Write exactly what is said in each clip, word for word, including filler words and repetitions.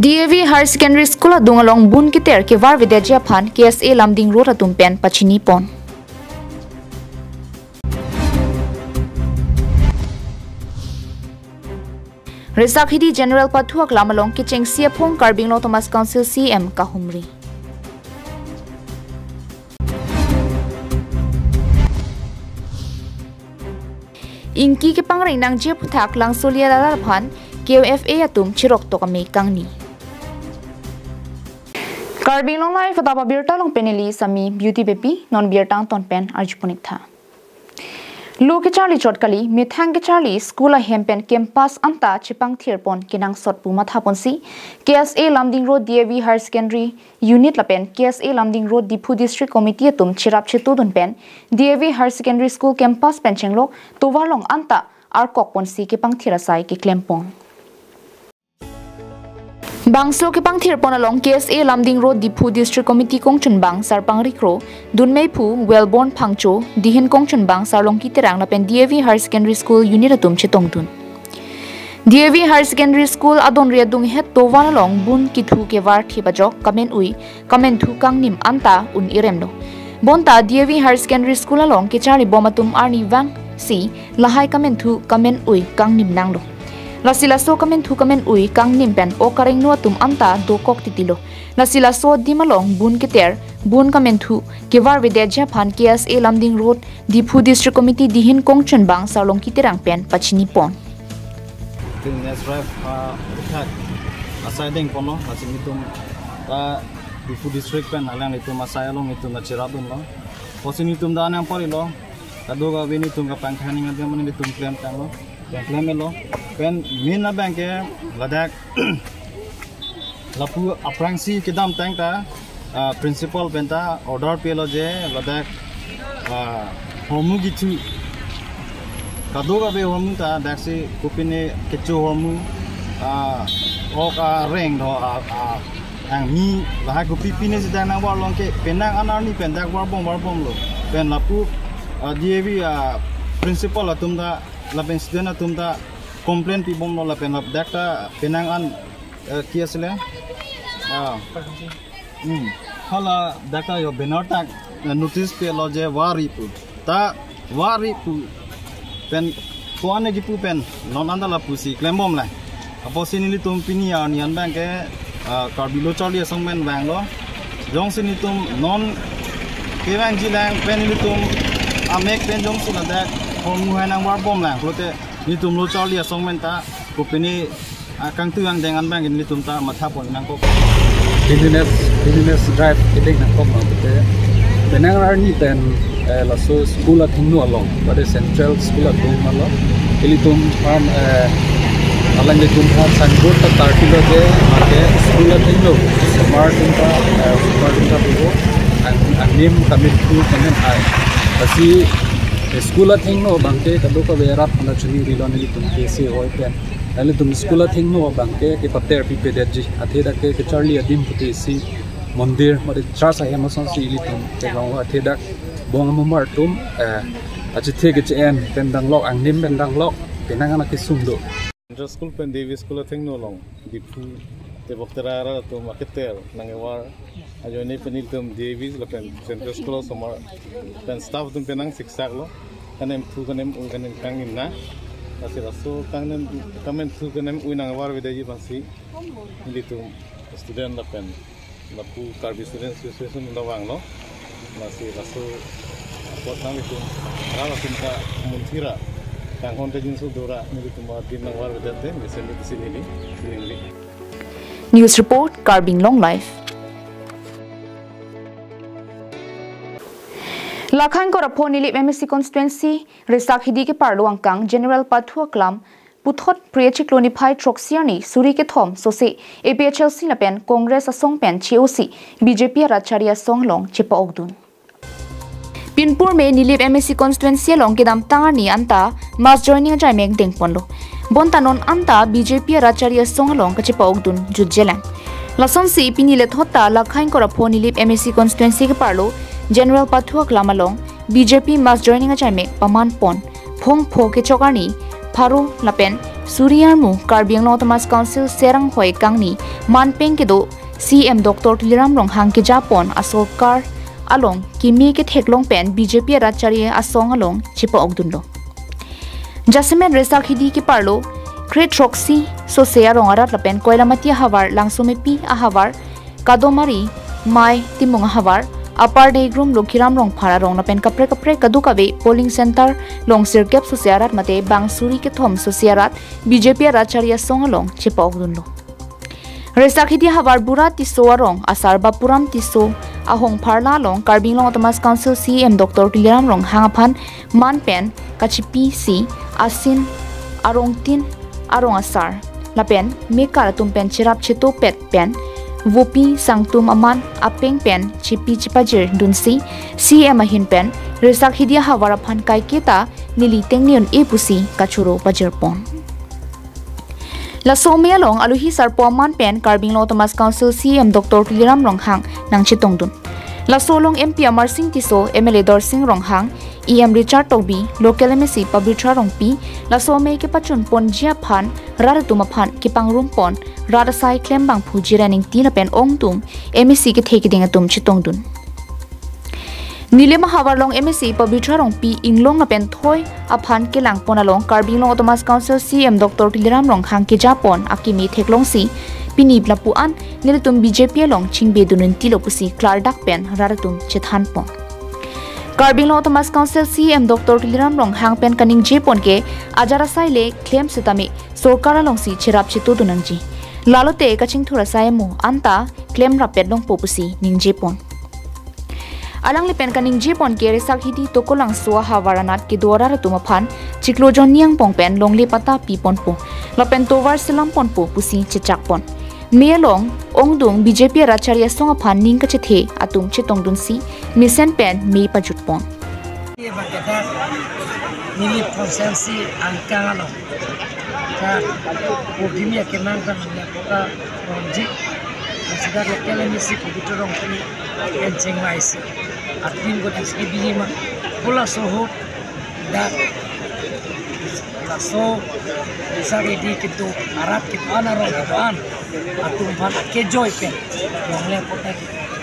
D A V Higher Secondary School adung along bun keter kevar vedeji aphan K S A Lumding Road atum pen pachini pon. Resakhidi General Pathu Aklam along kechengsi aphong Karbi Anglong Autonomous Council C E M kahumri. Ingki kepangreng nangji aphuthak Langsoli arat aphan K O F A atum chirok tok ame kangni. Karbi Anglong Live adap abirta along pen neli Sami Beauty Beypi, non birta angton pen arjupon-ik tha. Lo kecharli chot kali, methang kecharli school ahem pen campus anta chepangthir pon kenangsot pu matha ponsi K S A Lumding Road D A V Higher Secondary Unit lapen K S A Lumding Road Diphu District Committee atum cherap chetudun pen D A V Higher Secondary School campus pen chenglok tovar along anta arkok ponsi kepangthir asai keklem pon. Bangso kepangthir pon along K S A Lumding Road Diphu District Committee kongchunbang Sarpangri Kro, dunmeiphu Wellborn Phangcho, dihin kongchunbang Sarlongki Terang lapen D A V Higher Secondary School unit atum chetongdun. D A V Higher Secondary School adonri adunghet tovar along bun kithu kevar thip ajok kamenui kamenthu kangnim anta un irem lo. Bonta D A V Higher Secondary School along kecharli bom atum arnivang si lahai kamenthu kamenui kangnim nanglo. Lasi laso kamenthu kamenui kangnim pen ok karengno atum anta dokok titilo. Lasi laso adim along bun keter, bun kamenthu kevar vedeji aphan K S A Lumding Road Diphu District Committee dihin kongchunbang Sarlongki Terang pen pachini pon. Cleanliness drive, ah, uthak asai deng ponlo, lasi nelitum, ah, Diphu District pen alanglitum asai along nelitum nacherap dunlo. Pusi nelitum dak nangparilo, kadokave nelitum kapangthaning adim nelitum klem tanglo, klem klem lo. Pen main abang ke ladak lapu aphrangsi kedamtang ta, ah, principal pen ta order pilo je ladak, ah, hormu kithu, kadokave hormu ta daksi kopine kecho hormu, ah, ok areng do, ah, ah, angmi lahai kopi pine si dak nangvar long ke penang an arni pen dak varbom varbomlo. Pen lapu, ah, D A V, ah, principal atum ta lapen student atum ta complain pibomlo lapen ladak ta penang an, eh, ki asile? Ah. Hmm. Hala dak ta yo banner ta, eh, notice pilo je vari pu. Ta vari pu pen ko-an kipu pen non anta lapusi klembomlang. Apotsi nelitum pini arni an abang ke, ah, Karbi Lo Charli Asong pen vanglo. Jongsi nelitum non kevangjilang pen nelitum amek pen jongsi ladak hormu hai nangvarbomlang pulote nelitum Lo Charli Asong pen ta kopine, ah, kangtu angdeng an abang nelitum ta matha pon nangkok. Cleanliness, cleanliness drive kedeng nangkok ma pute. Penang arni pen, eh, laso school athengno along, pada central school athengno along. Ilitum aphan, eh, alanglitum aphan signboard ta tarpilo je, mate school athengno, osomar atum ta, eh, osomar atum ta puvo, ang, angnim kamithu kamen hai. Lasi, eh, school athengno abang ke kadokave arat aphan chunirilo nelitum K S A hoi pen. Nelitum school athengno abang ke kepater pipedetji. Athe dak ke kecharli adim pute isi mondir mate church ahem asonsi ilitum kelong athe dak bong amumar atum, eh, achethe keche-en pen danglok, angnim pen danglok, penang an akesung do. Central School pen D A V School athengno along Diphu tebok tera arat atum aketer nangkevar ajoine pen ilitum D A V lapen Central School osomar pen staff atum penang siksaklo. Kanemthu kanemui kanemkang inna. Lasi laso kangnem, kamenthu kanemui nangvarvedeji aphansi nelitum student lapen lapu Karbi Students' Association atum ta vanglo. Lasi laso apot nanglitum rat atum ta munthira kanghon ta jinso dora nelitum adim nangvarvedet te mesen neli sinili siningli. News report, Karbi Anglong Live. Lakhain Korapho Nilip M A C constituency Resakhidi keparlo angkang General Pathu Aklam puthot Phre chiklo niphai throksi arni suri kethom sose A P H L C lapen Congress asong pen che-osi B J P arat chari asong along chepa-okdun. Pinpur me Nilip M A C constituency along kedamtang arni anta mass joining ajaimek dengponlo. Bonta non anta B J P arat chari asong along kachepa-okdun jutjelang. Lasonsi pini lethot ta Lakhain Korapho Nilip M A C constituency keparlo General Pathu Aklam along B J P mass joining ajaimek paman pon. Phongpho kechok arni pharo lapen suri armu Karbi Anglong Autonomous Council Serang Hoi Kangni manpeng kedo C M Doctor Tuliram Ronghang kejapon asorkar along kimi ketheklong pen B J P arat chari asong along chipa-okdunlo. Jasemet Resak Hidi keparlo kre throksi sose arong arat lapen Koilamati ahavar, Langsomepi ahavar, Kadomari, Mai Timung ahavar, Upper Deigrum, Lokhiram Rongphar arong lapen kaprek kaprek kadokave polling center along sirkep sose arat mate bang suri kethom sose arat B J P arat chari asong along chipa-okdunlo. Resak Hidi ahavar Bura Tisso arong asar Bapuram Tisso ahong pharla along Karbi Anglong Autonomous Council C M Doctor Tuliram Ronghang aphan man pen kachipisi asin arongtin arong asar lapen mekar atum pen cherap chetopet pen vopi sangtum aman apeng pen chipi chipajir dunsi C M ahin pen Resak Hidi ahavar aphan kaiketa neli tengne un-e pusi kachoro pajirpon. Laso amei along aluhi sarpo aman pen Karbi Anglong Autonomous Council C M Doctor Tuliram Ronghang nangchetongdun. Laso along M P Amarsing Tisso, M L A Dorsing Ronghang, E M Richard Tokbi, local M A C Pabitra Rongpi, laso amei kepachunponji aphan rat atum aphan kepangrumpon rat asai klembangphu Jiren Ingti lapen ongdung M A C kethe keding atum chetongdun. Nilem ahavar along M A C Pabitra Rongpi inglong lapen thoi aphan kelangpon along Karbi Anglong Autonomous Council C M Doctor Tuliram Ronghang kejapon akimi theklongsi pini lapu-an nelitum B J P along chingbedun intilo pusi klardak pen rat atum chethanpon. Karbi Anglong Autonomous Council C M Doctor Tuliram Ronghang pen kaningjepon ke ajat asai le klem setame sorkar alongsi cherap chetodun nangji. Lalote kachingthur asai amo anta klemrap pet longpo pusi ningjepon. Alangli pen kaningjepon ke Resak Hidi Tokolangso ahavar anat kedo arat atum aphan chiklo jon ni angbong pen longle patta piponpo lapen tovar selamponpo pusi chechakpon. Mei along ongdung B J P arat chari asong aphan ning kachethe atum chetongdunsi mesen pen mei pajutpon. Ye ba kedak neli constituency angkang along ka pogimi akemang kan ya kota Ronji, masida local M A C Pabitra Rongpi, Encheng Maisi, atin ko diski bini ma, pula soho dak laso Resak Hidi kedo arat kedo-an arong kedo-an atum aphan akejoi pen longle patta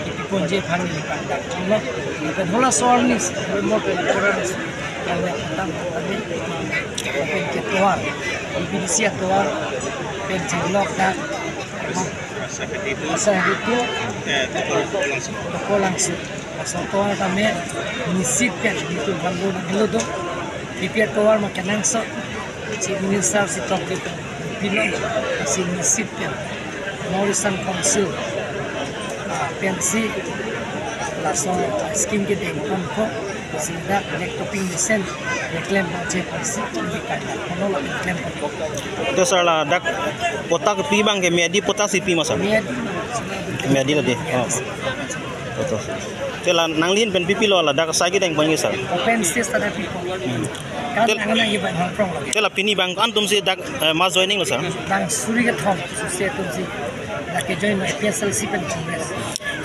kipiponji aphan neli klardak cholo. Lapen halaso arni November twenty-four arni longle patta kami pen ketovar, B B D C atovar pen chenglok dak Resak Hidi Tokolangso. Tokolangso. Laso atovar tame nisit pen nelitum aphan lo nanglo do. B P atovar ma kenangsot. Chief Minister si tok di pen pilo si nisit pen North Eastern Council, ah, pensi laso scheme kedengponpo si dak black topping mesen keklem pangche pensi di kanya kono la klem ponpo. To sir, ladak patta kepi abang ke miyadi patta si pi ma sir? Miyadi. Miyadi la di. Oh. Betul. Te la nanglin pen pipilo ladak asai kedengpon ke sir? Open space tada pipo. Hmm. Kan Tel- nangan lagi ban hongprong lagi. Te la pini bang antum si dak, eh, mass joining lo sir? Bang suri kethom sose atum si dak ke join lo A P H L C pen Congress.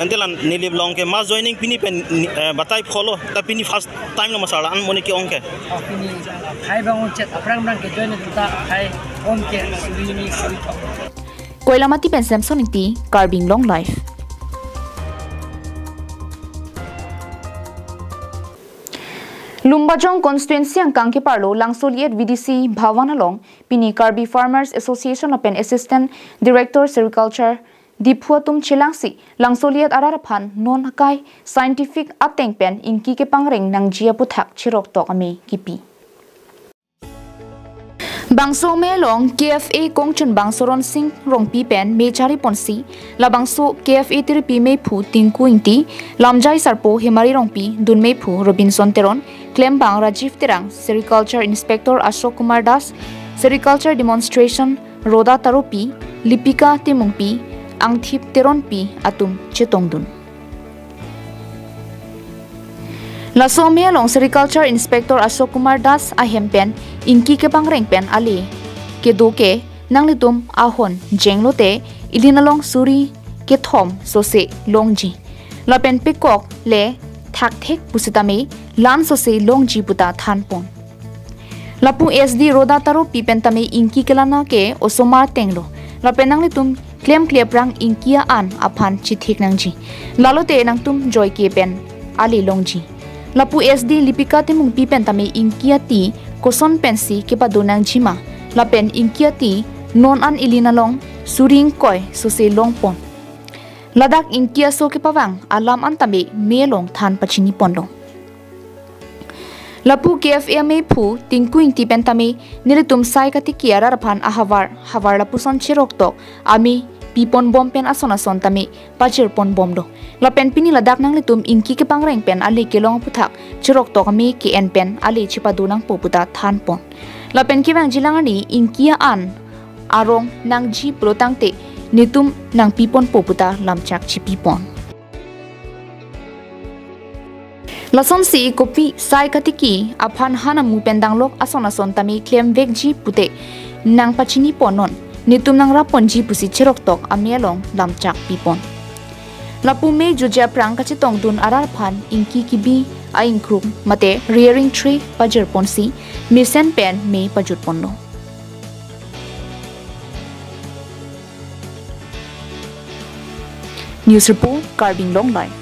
Ante la neli along ke mass joining pini pen, eh, batai pholo ta pini first time lo ma sir la an monit ke-ong ke? Oh, pini hai bang ongchot aphrang bang ke join ta hai ong ke suri ni suri kethom. Koilamati pen Samson Ingti, Karbi Anglong Live. Lumbajong constituency angkang keparlo Langsoliet V D C Bhavan along pini Karbi Farmers Association lapen Assistant Director Sericulture Diphu atum chelangsi Langsoliet arat aphan non akai scientific ateng pen ingki kepangreng nangji aputhak chiroktok amei kipi. Bangso amei along K F A kongchunbang Soron Sing Rongpi pen mei chariponsi, labangso K F A tirpi meiphu Tinku Ingti, lamjai sarpo Hemari Rongpi, dun meiphu Robinson Teron, klembang Rajiv Terang, Sericulture Inspector Ashok Kumar Das, Sericulture Demonstration Rhoda Taropi, Lipika Timungpi, Angthip Teronpi atum chetongdun. Laso amei along Sericulture Inspector Ashok Kumar Das ahem pen ingki kepangreng pen ale kedo ke nanglitum ahon jenglote ilin along suri kethom sose longji. Lapen pekok le thakthek pusitame lan sose longji puta thanpon. Lapu S D Roda Taropi pen tame ingki kelana ke osomar tenglo. Lapen nanglitum klemkle aphrang ingki an aphan chethik nangji. Lalote nangtum joike pen ale longji. Lapu S D Lipika Timungpi pen tame ingki ati koson pensi kepado nangjima. Lapen ingki ati non an ilin along suri ingkoi sose longpon. Ladak ingki aso kepavang alam an tame me along than pachiniponlo. Lapu K F A amephu Tinku Ingti pen tame nelitum sai katiki arat aphan ahavar havar lapuson cheroktok ame piponbom pen ason ason tame pajirponbomlo. Lapen pini ladak nanglitum ingki kepangreng pen ale kelong aphuthak cheroktok ame ke-en pen ale chepado nangpo puta thanpon. Lapen kevangjilang arni ingki an arong nangji pulo tangte netum nangpiponpo puta lamchak chipipon. Lasonsi kopi sai katiki aphan han amu pen danglok ason ason tame klemvekji pute nangpachiniponnon, netum nangraponji pusi cheroktok ame along lamchak pipon. Lapu me jutje aphrang kachetongdun arat aphan ingki kebi a-ingkrung mate rearing tray pajirponsi mesen pen me pajutponlo. News report, Karbi Anglong Live.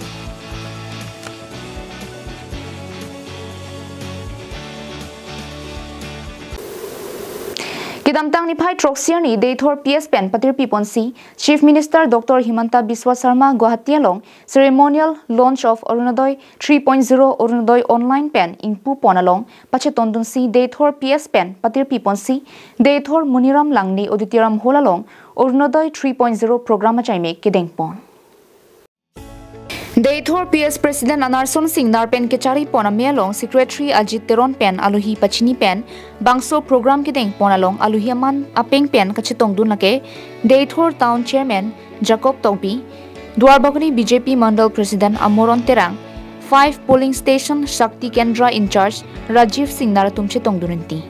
Kedamtang niphai throksi arni Deithor P S pen patirpiponsi Chief Minister Doctor Himanta Biswa Sarma Guwahati along Ceremonial Launch of Orunodoi three point zero Orunodoi Online pen ingpupon along pachetongdunsi Deithor P S pen patirpiponsi Deithor Moniram Langne Auditorium Hall along Orunodoi three point zero program achaime kedengpon. Deithor P S President Anarson Singnar pen kecharipon ame along Secretary Ajit Teron pen alohi pachini pen bangso program kedengpon along alohi aman apeng pen kachetongdun lake Deithor Town Chairman Jacob Tokbi, Duarbagori B J P Mandal President Amoron Terang, five Polling Station Shakti Kendra in-charge Rajiv Singnar atum chetongdun rinti.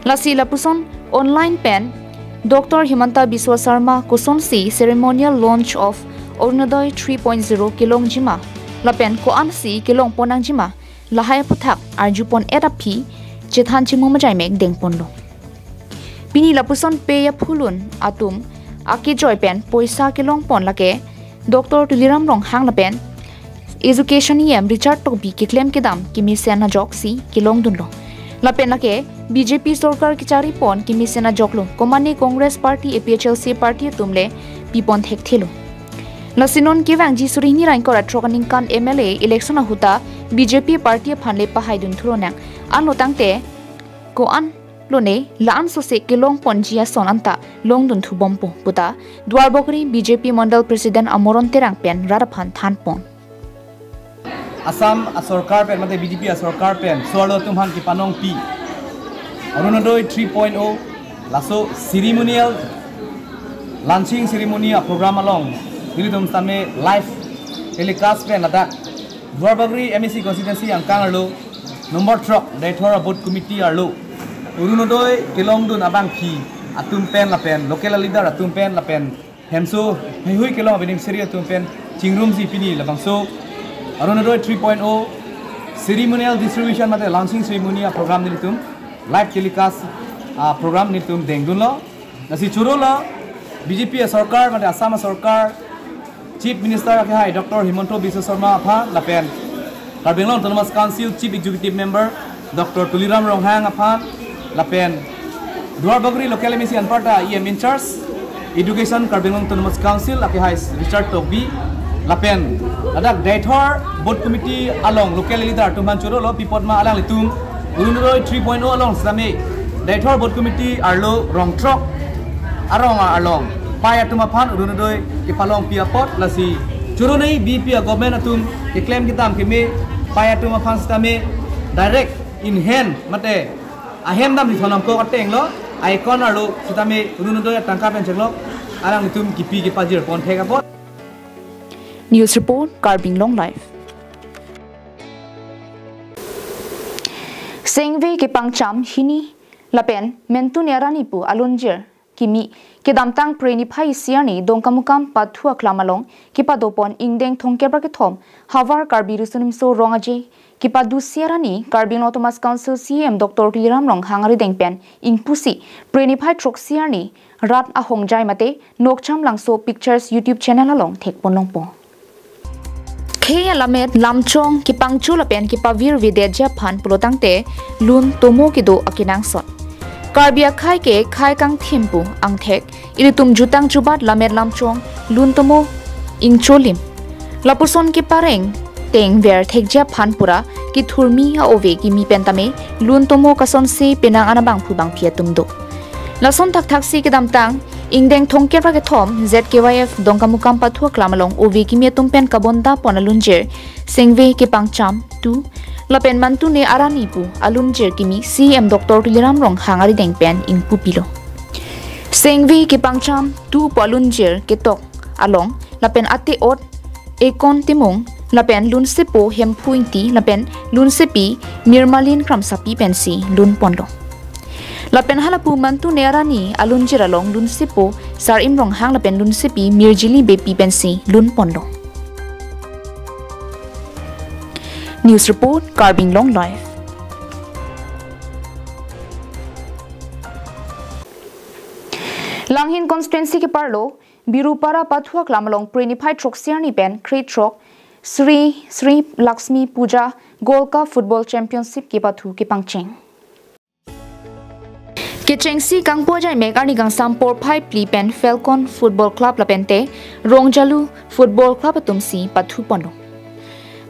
Lasi lapuson online pen Doctor Himanta Biswa Sarma kosonsi Ceremonial Launch of Orunodoi three point zero kelongjima lapen ko-ansi kelongpon nangjima lahai aphuthak arjupon-et aphi chethan chimum ajaimek dengponlo. Pini lapuson pei aphulun atum akejoi pen poisa kelongpon lake Doctor Tuliram Ronghang lapen Education E M Richard Tokbi keklem kedam kemesen ajoksi kelongdunlo. Lapen lake B J P sorkar kecharipon kemesen ajoklo, komane Congress Party, A P H L C Party atum le pipon thekthelo. Lasi non kevangji suri hini ra ingkoi ra throk aningkan M L A election ahut ta B J P party aphan le pahaidun thulonang. Anlo tangte ko-an lone la-an sose kelongponji ason anta longdun thubompo puta Duarbagori B J P Mandal President Amoron Terang pen rat aphan thanpon. Assam asorkar pen mate B J P asorkar pen so-arlo atum aphan kepanongpi Orunodoi three point oh laso ceremonial launching ceremony aprogram along nelitum sitame live telecast pen ladak Duarbagori M A C constituency angkang arlo number throk Deithor Booth Committee arlo Orunodoi kelongdun abangpi atum pen lapen local leader atum pen lapen hemso heihui kelong beneficiary atum pen chingrumsi pini labangso Orunodoi three point oh ceremonial distribution mate launching ceremony aprogram nelitum live telecast aprogram nelitum dengdunlo. Lasi chorolo B J P asorkar mate Assam asorkar Chief Minister akehai Doctor Himanta Biswa Sarma aphan lapen Karbi Anglong Autonomous Council Chief Executive Member Doctor Tuliram Ronghang aphan lapen Duarbagori local M A C anparta E M in-charge Education Karbi Anglong Autonomous Council akehai Richard Tokbi lapen ladak Deithor Booth Committee along local leader atum aphan chorolo pi apot ma alanglitum Orunodoi three point oh along sitame Deithor Booth Committee arlo rong throk arong arlong pai atum aphan Orunodoi kepalongpi apot lasi choro nei B J P a government atum keklem kedam keme pai atum aphan sitame direct in hand mate ahem damri thon nangkok ateng lo, a-account arlo sitame Orunodoi atangka pen chenglo alanglitum kipi kepajirpon thek apot. News report, Karbi Anglong Live. Sengve kepangcham hini lapen mentune arani pu alunjir kimi kedamtang Phre niphai isi arni Dongkamukam pathu aklam along kepadopon ingdeng thomkep ra kethom Havar Karbi Riso Nimso Rong Aje kepadusi arni Karbi Anglong Autonomous Council C E M Doctor Tuliram Ronghang arideng pen ingpusi Phre niphai throksi arni rat ahongjai mate Nokcham Langso Pictures YouTube channel along thekpon longpo. Khei alamet lamchong kepangcho lapen kepavirvedetji aphan pulotangte lun tomo kedo akenangsot. Karbi akhei ke khei kangthim pu angthek ilitum jutang jubat lamet lamchong lun tomo ingcholim. Lapuson kepareng tengver thekji aphan pura kethurmi a-ove kimi pen tame lun tomo kasonsi penang an abangphu bangphi atum do. Lason thakthaksi kedamtang ingdeng thomkep ra kethom Z K Y F Dongkamukam pathu aklam along ove kimi atum pen kabondapon alunjir Sengve Kepangcham tu lapen Mantune Arani pu alunjir kimi C E M Doctor Tuliram Ronghang arideng pen ingpupilo. Sengve Kepangcham tu pu alunjir ketok along lapen ate-ot Ekon Timung lapen lunsepo Hemphu Ingti lapen lunsepi Mirmalin Kramsapi pensi lunponlo. Lapen halapu Mantune Arani alunjir along lunsepo Sar-im Ronghang lapen lunsepi Mirjili Beypi pensi lunponlo. News report, Karbi Anglong Live. Langhin constituency keparlo Birupara pathu aklam along Phre niphai throksi arni pen krethrok Sri Sri Lakshmi Puja Gold Cup Football Championship kepathu kepangcheng. Kechengsi kangpo ajaimek arni kangsam porphai phli pen Falcon Football Club lapente Rongjalu Football Club atumsi pathuponlo.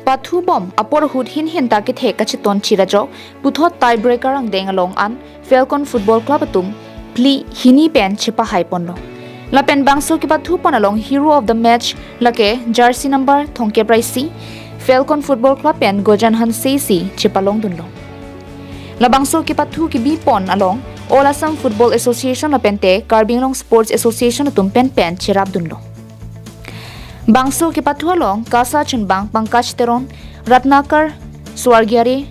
Pathubom apor ahut hinhin ta kethek kacheton chirajok puthot tiebreaker angdeng along an Falcon Football Club atum phli hini pen chepahaiponlo. Lapen bangso kepathupon along Hero of the Match lake jersey number thomkep ra isi Falcon Football Club pen Gojan Hanse si chepalongdunlo. Labangso kepathu kebipon along All Assam Football Association lapente Karbi Anglong Sports Association atum pen pen cherapdunlo. Bangso kepathu along KASA chunbang Pankaj Teron, Ratnakar Swargiare,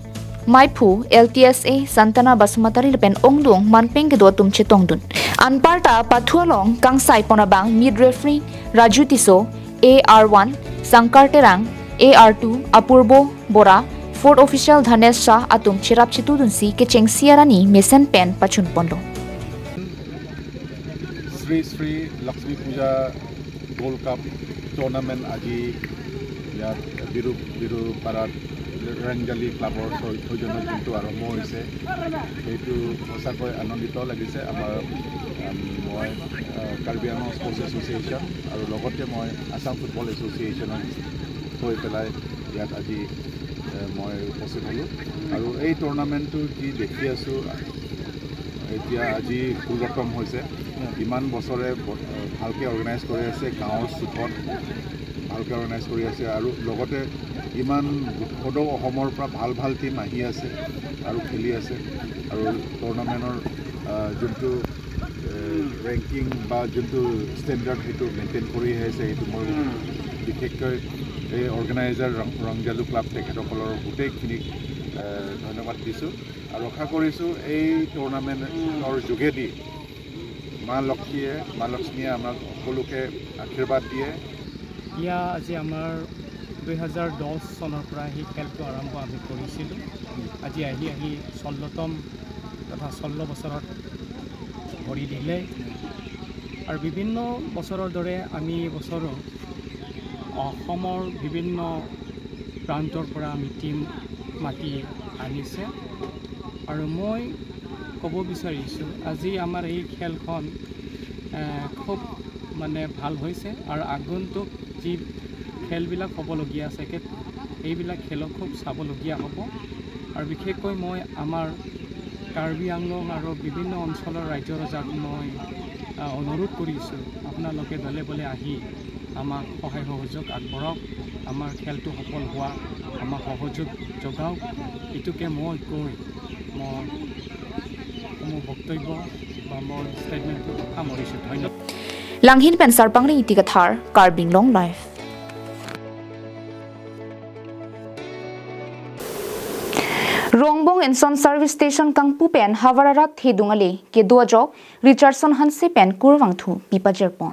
Maiphu L T S A Santana Basumatary lapen ongdung manpeng kedo atum chetongdun. Anparta pathu along kangsaipon abang mid referee Raju Tisso, A R one, Sankar Terang, A R two, Apurbo Bora, fourth official Dhanesh Shah atum cherap chetudunsi kechengsi arni mesen pen pachunponlo. Shri Shri Lakshmi Puja gold cup tournament আজি ইয়াত বিৰু বিৰুপাৰাত ৰংজালি ক্লাবৰ সৌ- সৌজন্যত যোনটো আৰম্ভ হৈছে, সেইটো সঁচাকৈ আনন্দিত লাগিছে। আমাৰ, আম, মই, আহ, কাৰ্বি আংলং স্পৰ্টছ এছ'চিয়েশ্যন আৰু লগতে মই আছাম ফুটবল এছ'চিয়েশ্যনৰ হৈ পেলাই ইয়াত আজি, এ, মই উপস্থিত হ'লোঁ। আৰু এই টুৰ্ণামেণ্টটো যি দেখি আছোঁ, এতিয়া আজি ষোল্লতম হৈছে। ইমান বছৰে ব- ভালকৈ অৰ্গেনাইজ কৰি আছে, গাঁৱৰ চুকত ভালকৈ অৰ্গেনাইজ কৰি আছে আৰু লগতে ইমান সদৌ অসমৰ পৰা ভাল ভাল টিম আহি আছে আৰু খেলি আছে। আৰু টুৰ্ণামেণ্টৰ, আহ, যোনটো, এ, ৰেংকিং বা যোনটো ষ্টেণ্ডাৰ্ড, সেইটো মেইনটেইন কৰি আহিছে। সেইটো মই বিশেষকৈ এই অৰ্গেনাইজাৰ ৰং- ৰংজালু ক্লাব তেখেতসকলৰ গোটেইখিনিক, এ, ধন্যবাদ দিছোঁ। আৰু আশা কৰিছোঁ এই টুৰ্ণামেণ্টৰ যোগেদি মা লক্ষ্মীয়ে, মা লক্ষ্মীয়ে আমাক সকলোকে আশীৰ্বাদ দিয়ে। এয়া আজি আমাৰ দুই হাজাৰ দহ চনৰ পৰা সেই খেলটো আৰম্ভ আমি কৰিছিলোঁ। আজি আহি আহি ষোল্লতম তথা ষোল্ল বছৰত ভৰি দিলে। আৰু বিভিন্ন বছৰৰ দৰে আমি এই বছৰো অসমৰ বিভিন্ন প্ৰান্তৰ পৰা আমি টিম মাতি আনিছে। আৰু মই ক'ব বিচাৰিছোঁ, আজি আমাৰ এই খেলখন, এ, খুব মানে ভাল হৈছে। আৰু আগন্তুক যি খেলবিলাক হ'বলগীয়া আছে, কে- এইবিলাক খেলো খুব চাবলগীয়া হ'ব। আৰু বিশেষকৈ মই আমাৰ কাৰ্বি আংলং আৰু বিভিন্ন অঞ্চলৰ ৰাইজ ৰজাক মই, আ, অনুৰোধ কৰিছোঁ, আপোনালোকে দলে বলে আহি আমাক সহায় সহযোগ আগবঢ়াওক, আমাৰ খেলটো সফল হোৱা আমাক সহযোগ যোগাওক। এইটোকে মই কৈ মোৰ, মোৰ বক্তব্য বা মোৰ ষ্টেটমেণ্টটো সামৰিছোঁ। ধন্যবাদ। Langhin pen Sarpangri Ingti Kathar, Karbi Anglong Live. Rongbong Inson Service Station kangpu pen havar arat thedung ale kedo ajok Richardson Hanse pen kurvangthu pipajirpon.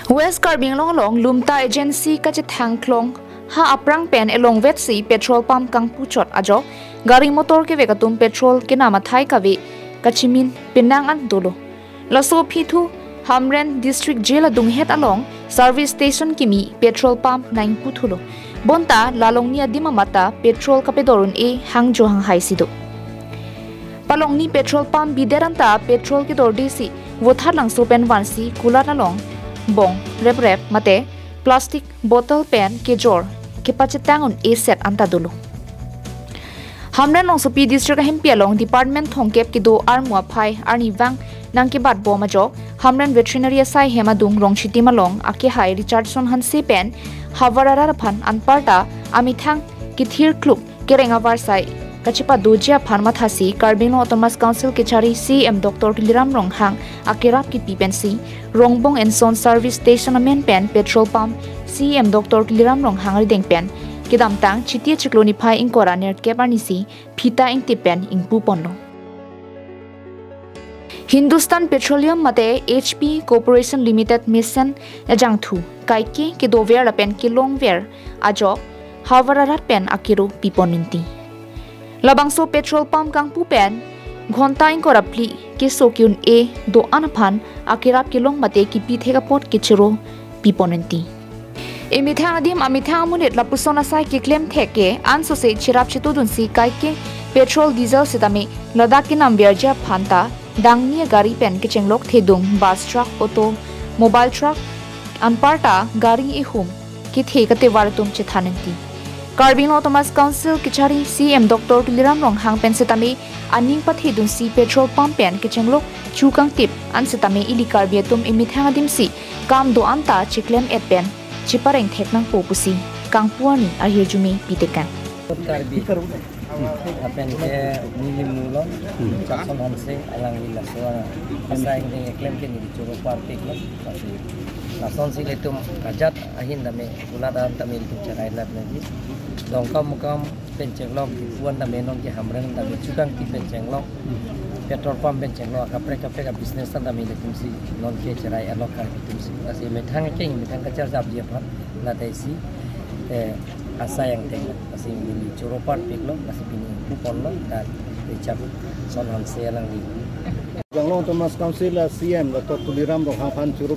West Karbi Anglong along Lumta Agency kachethang klong ha aphrang pen elongvetsi petrol pump kangpuchot ajok gari motor kevek atum petrol kenam athai kave kachimin penang an dolo. Laso aphi thu Hamren District Jail adunghet along service station kimi petrol pump nangputhulo. Bonta lalongni adim amat ta petrol kapedor un-e hangjo hanghai si do. Palongni petrol pump bidet anta petrol kedordesi Vothatlangso pen vansi kulat along bong reprep mate plastic bottle pen kejor kepachetang un-e set anta dolo. Hamren Longsopi District ahempi along department thomkep kedo armu aphai arnivang nangkebatbom ajok Hamren Veterinary asai hem adung rongchitim along akehai Richardson Hanse pen havar arat aphan anparta amethang kethir kluk kereng avarsai kachepadoji aphan mathasi Karbi Anglong Autonomous Council kechari C E M Doctor Tuliram Ronghang akerap kipi pensi Rongbong Inson Service Station amen pen petrol pump C E M Doctor Tuliram Ronghang arideng pen kedamtang Chiti achiklo niphai ingkoi ra nerkep arnisi phita ingtip pen ingpuponlo. Hindustan Petroleum mate H P Corporation Limited mesen ajangthu kaike kedover lapen kelongver ajok havar arat pen akero pipon ninti. Labangso petrol pump kangpu pen ghonta ingkoi ra phli keso ke-un-e do-an aphan akerap kelong mate kipi thek apot kechoro pipon ninti. Emethang adim amethang amonit lapuson asai keklem thek ke ansose cherap chetodunsi kaike petrol diesel setame ladak kenamverji aphan ta dangni agari pen kechenglok thedung bus truck, auto, mobile truck, anparta gari ihum kethe katevar atum chethan ninti. Karbi Anglong Autonomous Council kechari C E M Doctor Tuliram Ronghang pen setame aning pathedunsi petrol pump pen kechenglok chu kangtip an setame ili Karbi atum emethang adimsi kam do-an ta cheklem et pen chepareng thek nangpo pusi kangpu arni ahirjume pitekang. Karbi. Lapen ke neli mulo, Jackson Hanse alangli laso asai ingdeng eklem ke neli choro parpiklo. Lasi lasonsi ilitum ajat ahin tame, kulat an tame ilitum cherai lap lagi. Dongkam mukam pen chenglok, puan tame nonke Hamren tame chukangtip pen chenglok, petrol pump pen chenglok, kaprek kaprek a business an tame ilitumsi nonke cherai alok kar ilitumsi. Lasi methang ke methang kacharjapji aphan, ladaisi, eh, asai angtheng, lasi neli choro parpiklo, lasi pini puponlo, dan Richardson Hanse alangli. Karbi Anglong Autonomous Council a C E M Doctor Tuliram Ronghang aphan choro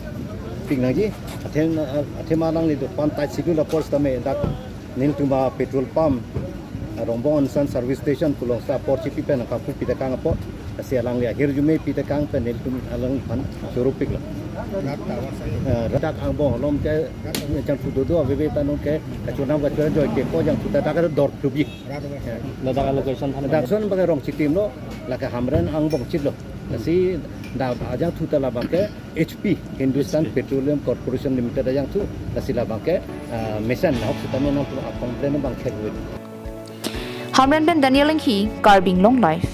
piknangji, athe, athe ma alanglitum aphan tai sidu la pors tame dak nelitum a petrol pump, a Rongbong Inson Service Station pu alongsi apor chipi pen kangpu pitekang apot, lasi alangli ahirjume pitekang pen nelitum alangphan choro piklo. Eh, dak angbong along ke jangthu dodo aveve ta nonke kachonam kachonam joike ko jangthu ta dak dor klubi. Ladak a location than dak son bang rongchitimlo, lake Hamren angbong chitlo. Lasi dak ajangthu ta labang ke H P, Hindustan Petroleum Corporation Limited ajangthu, lasi labang ke, ah, mesen ahok setame nangtum a complaint bang khek wit. Hamren pen Daniel Enghi, Karbi Anglong Live.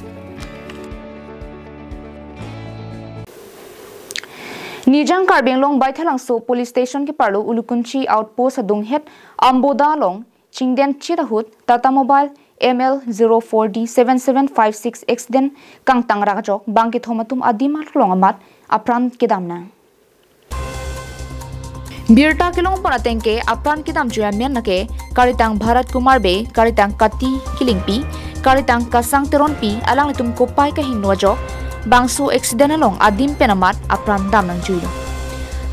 Nijang Karbi Anglong Baithalangso Police Station keparlo Ulukunchi Outpost adunghet Amboda along chingden chit ahut Tata Mobile M L zero four D seven seven five six accident kangtang rakjok bang kethom atum adim arlong amat apran kedamnang. Birta kelongpon ateng ke apran kedamjui amen lake karitang Bharat Kumar Bey, karitang Kati Kilingpi, karitang Kasang Teronpi, alanglitum kopai kahingno ajok bangso accident along adim pen amat apran damnangjuilo.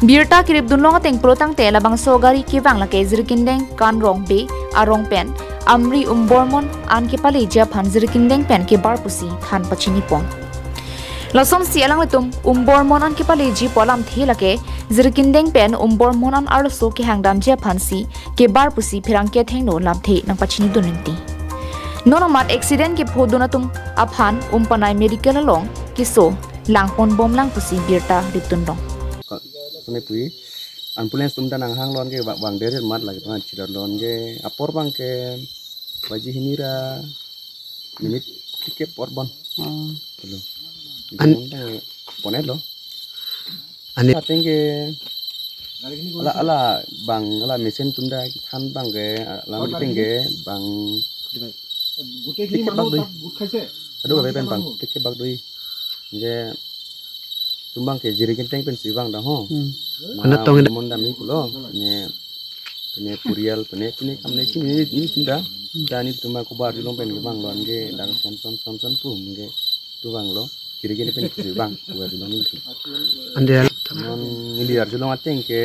Birta kiripdunlong ateng pulotangte labangso gari kevang lake Jirikindeng Kanrong Bey arong pen Amri Umbormon an kepaleji aphan Jirikindeng pen kebar pusi than pachinipon. Lasonsi alanglitum Umbormon an kepaleji pu alamthe lake Jirikindeng pen Umbormon an arloso kehangdamji aphansi kebar pusi pherangke athengno lamthe nangpachinidun ninti. Non amat accident kephodun atum aphan Umpanai Medical along keso langponbomlang pusi birta ripdunlong. Ka-, kone pui, ambulance atum ta nanghang lon ke wa-, wang derir mat lagi pangan chidar lon ke apor bang ke baji hini ra minute phlikep apor bon. Oh. Hello. An- Pon-etlo. Ani- Ateng ke ala, ala bang, ala mesen atum ta kethan bang ke, ala mesen ke bang গোটেইখিনি মানুহ তাত গোট খাইছে? Adu kabe pen bang, teke bak doi. Je tumbang ke Jirikindeng pensi vang dang ho. Hmm. Mana tong mon dam ni pulo. Ne, ne purial, ne, ne kam ne chini, ne, ne tinda. Dan ni tumbang kobar julong pen vang lo, anke dang son, son, son, son pu, anke tu vang lo. Jirikindeng pensi vang, kobar julong ni. Ande. Non neli arjulong ateng ke,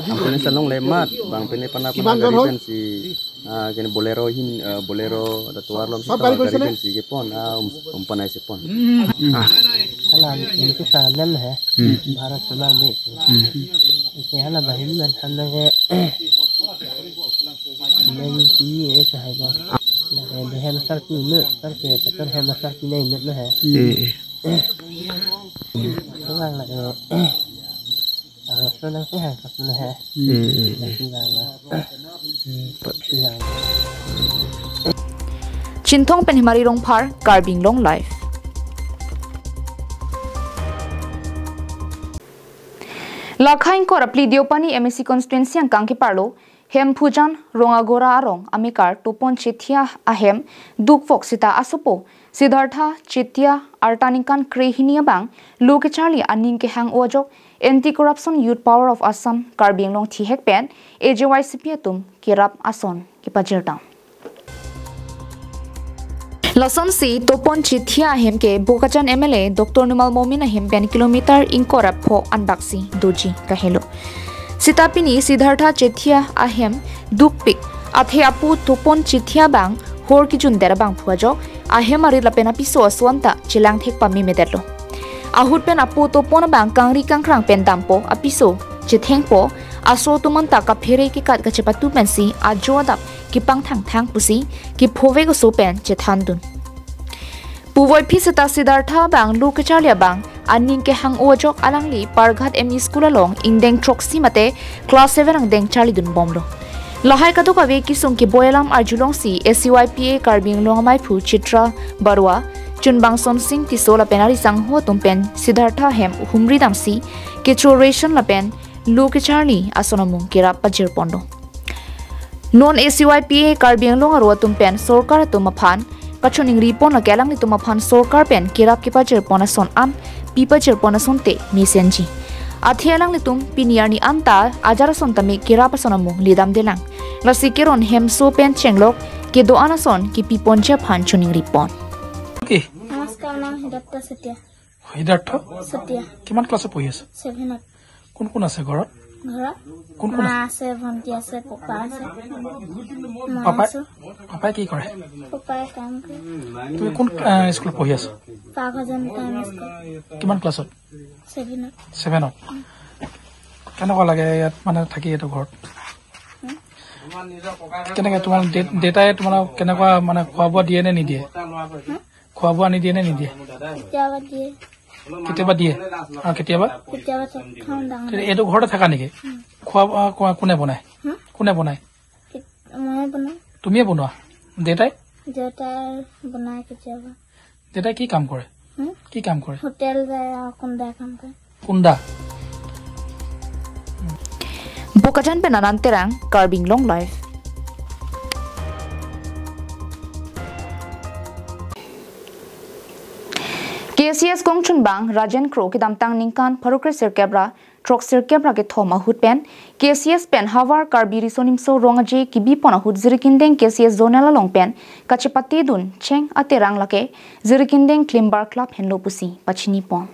ampune salong lemat, bang pene pana pana gari pensi, ah, kene Bolero hin, ah, Bolero ada tuar lom sab gari pensi kepon, ah, um, um panai si pon. Ah. Hala, ini ke salam hai. Hmm. Bharat Solar Bank. Hmm. Isi hala bahini man hamna ke. Nang ki ye sahai ba. Na ke dehem sar ki ne, sar ke, sar hem sar ki ne ne hai. Hmm. Tulang la ke. Arloso nangkehang kap ne hai. Hmm. Nangkehang la. Hmm. Chinthong pen Himari Rongphar, Karbi Anglong Live. Lakha ingkoi ra phli Deopani M A C constituency angkang keparlo, Hemphujan Rongagora arong amekar Topon Chethia ahem dukvok sita asopo Siddhartha Chethia arta ningkan krehini abang lo kecharli aning kehang-o ajok Anti Corruption Youth Power of Assam Karbi Anglong thihek pen A J Y C P atum kerap ason kepajirta. Lasonsi Topon Chethia ahem ke Bokajan M L A Doctor Numal Momin ahem pen kilometer ingkoi ra pho anbaksi doji kahelo. Sita pini Siddhartha Chethia ahem dukpik, athe apo Topon Chethia abang hor kejun der abangphu ajok ahem arit lapen apiso ason ta chelang thek pamemedetlo. Ahut pen apo Topon abang kangri kangkrang pen dampo, apiso chethengpo, aso atum anta kaphere kekat kachepatu pensi ajo adap kepangthangthang pusi kephovek oso pen chethandun. Puvoiphit sita Siddhartha abang lo kecharli abang aning kehang-o ajok alangli Parghat M E School along ingdeng throksi mate class seven angdeng charlidun bomlo. Lahai kadokave kesung keboi alam arjulongsi A C Y P A Karbi Anglong amaiphu Chitra Barua, chunbang Sonsing Tisso lapen ari sangho atum pen Siddhartha ahem humri damsi kecho ration lapen lo kecharli ason amung kerap pajirponlo. Non A C Y P A Karbi Anglong aro atum pen sorkar atum aphan kachoningri pon lake alanglitum aphan sorkar pen kerap kepajirpon ason an pipajirpon asonte mesenji. Athe alanglitum pini arni anta ajar ason tame kerap ason amung ledamdelang. Lasi keron hemso pen chenglok kedo-an ason kepiponji aphan choningri pon. Okay. নমস্কাৰ, নাম হৃদত্ত চুতীয়া। হৃদত্ত? চুতীয়া। কিমান ক্লাছত পঢ়ি আছে? ছেভেনত। কোন কোন আছে ঘৰত? ঘৰত কোন কোন মা আছে? আছে, ভণ্টি আছে, পাপা আছে। মই পাপাই, আছো। পাপাই কি কৰে? পাপাই কাম কৰে। তুমি কোন, আহ, স্কুলত পঢ়ি আছা? পাকঘৰ জনতা স্কুল। কিমান ক্লাছত? ছেভেনত। ছেভেনত। কেনেকুৱা লাগে ইয়াত মানে থাকি এইটো ঘৰত? হুম? কেনেকে তোমাৰ দে-, দেউতাই তোমালোকক কেনেকুৱা মানে খোৱা বোৱা দিয়ে নে নিদিয়ে? হুম? খোৱা বোৱা আনি দিয়ে নে নিদিয়ে? কেতিয়াবা দিয়ে। কেতিয়াবা দিয়ে? আৰু কেতিয়াবা? কেতিয়াবা থ-, থওঁ ডাঙৰ। তেতিয়া এইটো ঘৰতে থাকা নেকি? উম। খোৱা বোৱা কোৱা-, কোনে বনায়? হুম? কোনে বনায়? কি-, ময়ে বনাওঁ। তুমিয়ে বনোৱা? দেউতাই? দেউতাই বনায় কেতিয়াবা। দেউতাই কি কাম কৰে? হুম? কি কাম কৰে? হোটেল যায় আৰু কোনোবাই কাম কৰে। Kunda. Bokajan pen Anand Terang, Karbi Anglong Live. K C S kongchunbang Rajen Kro kedamtang ningkan pharo kre sirkep ra throk sirkep ra kethom ahut pen K C S pen havar Karbi Riso Nimso Rong Aje kebipon ahut Jirikindeng K C S Zonal along pen kachepatedun cheng aterang lake Jirikindeng Klimbar Club henlo pusi pachinipon.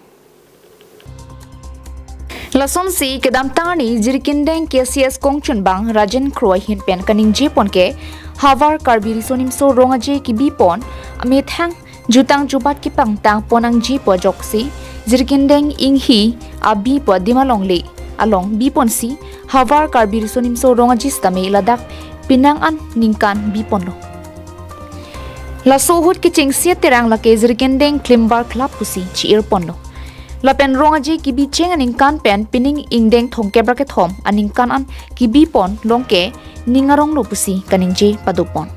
Lasonsi kedamtang arni Jirikindeng K C S kongchunbang Rajen Kro ahin pen kaningjepon ke havar Karbi Riso Nimso Rong Aje kebipon amethang jutang jubat kepangtangpon nangjipo ajoksi Jirikindeng Inghi abipo adim alongle along biponsi havar Karbi Riso Nimso Rong Aje sitame ladak penang an ningkan biponlo. Laso ahut kechengsi aterang lake Jirikindeng Klimbar Club pusi chi-irponlo. Lapen Rong Aje kebicheng aningkan pen pining ingdeng thomkep ra kethom aningkan an kebipon along ke ning aronglo pusi kaningje padopon.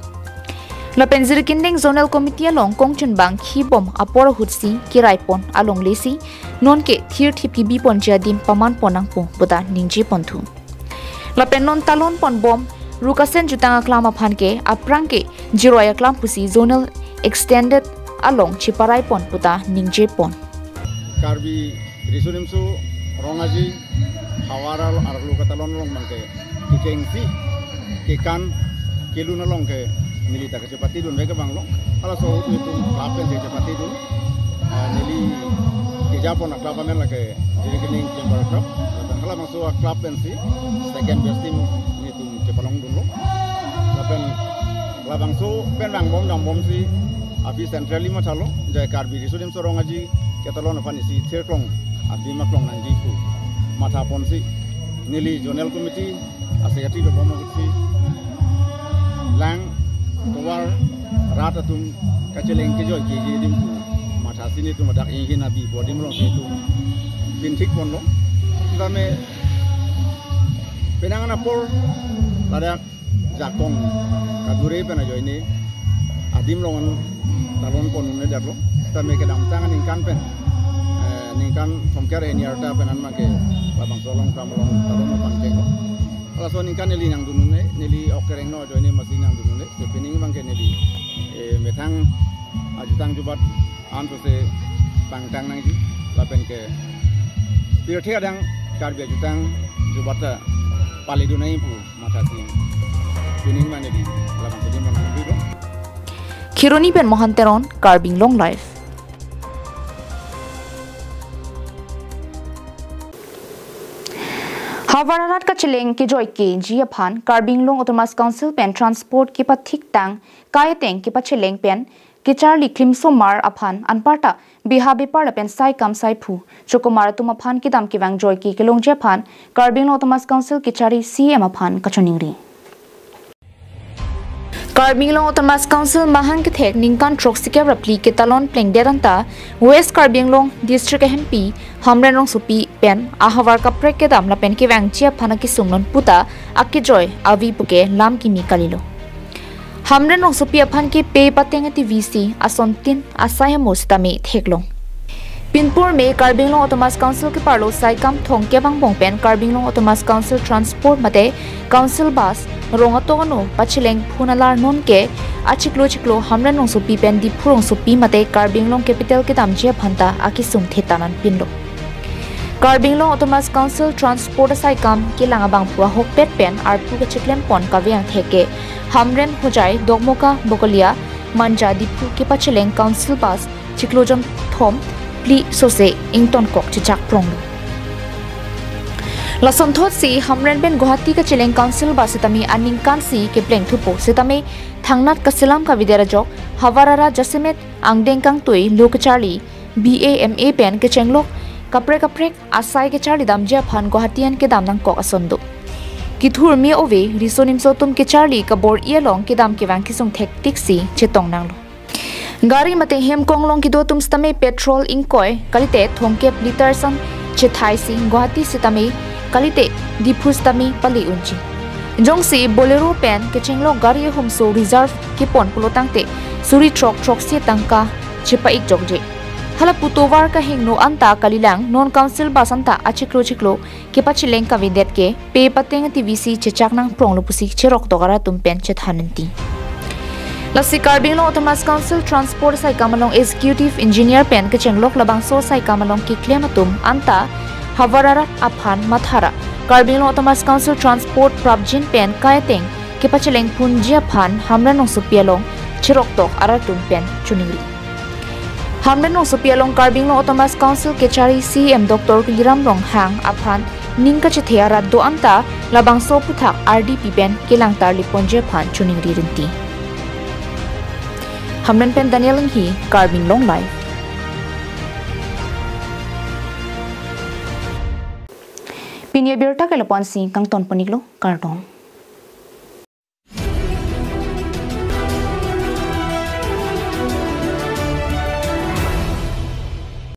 Lapen Jirikindeng Zonal Committee along kongchunbang khibom apor ahutsi keraipon alonglesi nonke thirthip kebiponji adim pamanpon nangpo puta ningjeponthu. Lapen non talonponbom Rukasen jutang aklam aphan ke aphrang ke jiroi aklam pusi zonal extended along cheparaipon puta ningjepon. Karbi Riso Nimso Rong Aji Havar arlo, arlo ketalon along abang ke kechengsi kekan kelun along ke neli ta kachepatidun vek abang lo. Halaso itum club pensi chepatidun. Ah, neli kejapon a-club amen lake Jirikning Chamber Club. Lapen halabangso a-club pensi second best team nelitum chepalongdunlo. Lapen labangso pen vangbom dangbomsi aphi centrally mathalo, jai Karbi Riso Nimso Rong Aji ketalon aphan isi thirklong adim aklong nangji pu mathaponsi neli zonal committee a-secretary dobom agusi lang tovar rat atum kacheleng kejoi keji adim pu mathasi nelitum ladak inghin abi pu adim alongsi itum pinthikponlo. Sitame penang an apor ladak jakong kadure pen ajoine adim along an talonpon un-edetlo. Sitame kedamtang aningkan pen, eh, ningkan thomkep hini arta pen an abang ke labangso along kam along talon pangchenglo. Halaso aningkan neli nangdun un-e, neli ok kereng no ajoine masi nangdun un-e. Sepining abang ke neli, eh, methang ajutang jubat ansose pangtang nangji lapen ke pirthe adang Karbi ajutang jubat ta paledun nangji pu mathasi pining mane di labang sedi manang dulu. Kheroni pen Mohan Teron, Karbi Anglong Live. Havar arat kacheleng kejoi keji aphan Karbi Anglong Autonomous Council pen transport kepathiktang kai ateng kepacheleng pen kecharli klimsomar aphan anparta biha bepar lapen sai kam sai phu chokomar atum aphan kedam kevang joike kelongji aphan Karbi Anglong Autonomous Council kechari C E M aphan kachoningri. Karbi Anglong Autonomous Council mahang kethek ningkan throksikep ra phli ketalon plengdet anta West Karbi Anglong District ahempi Hamren Rongsopi pen ahavar kaprek kedam lapen kevangji aphan akesung non puta akejoi avi puke lam kimi kalilo. Hamren Rongsopi aphan ke pe pateng a-T V si asontin asai amo sitame theklong. Pinpur me Karbi Anglong Autonomous Council keparlo sai kam thomkep angbong pen Karbi Anglong Autonomous Council Transport mate Council Bus rong atok ano pacheleng phun alar non ke achiklo chiklo Hamren Rongsopi pen Diphu Rongsopi mate Karbi Anglong Capital kedamji aphan ta akesung thetan an pinlo. Karbi Anglong Autonomous Council Transport asai kam kelang abang pu ahokpet pen arpu kachiklempon kave angthek ke Hamren, Hojai, Dokmoka, Bokolia, Manja, Diphu kepacheleng Council Bus chiklo jonthom phli sose ingtonkok chechak pronglo. Lasonthotsi Hamren pen Guwahati kacheleng Council Bus sitame aningkansi kepleng thupo sitame thangnat kaselam kavedet ajok havar arat jasemet angdeng kangtui lo kecharli B A M A pen kechenglok kaprek kaprek asai kecharli damji aphan Guwahati an kedam nangkok ason do. Kethur me ove riso nimso atum kecharli kabor-i along kedam kevang kesung thektiksi chetong nanglo. Gari mate hemkong along kedo atum sitame petrol ingkoi kalite thomkep litre ason chethaisi Guwahati sitame kalite Diphu sitame pale unji. Jongsi Bolero pen kechenglok gari ahumso reserve kepon pulotangte suri throk throksi tangka chepa-ik jokje. Hala pu tovar kahingno anta kalilang non Council Bus anta achiklo chiklo kepacheleng kavedet ke pe pateng a-T V si chechak nangpronglo pusi cheroktok arat atum pen chethan nangji. Lasi Karbi Anglong Autonomous Council Transport sai kam along Executive Engineer pen kechenglok labangso sai kam along keklem atum anta havar arat aphan mathara Karbi Anglong Autonomous Council Transport prapjin pen kai ateng kepacheleng phunji aphan Hamren Rongsopi along cheroktok arat atum pen choningri. Hamren Rongsopi along Karbi Anglong Autonomous Council kechari C E M Doctor Tuliram Ronghang aphan ning kachethe arat do anta labangso aphuthak ardi pi pen kelang tarliponji aphan choningri rinti. Hamren pen Daniel Enghi, Karbi Anglong Live. Pini abirta ke lapu-ansi kangtonpon-iklo, kardom.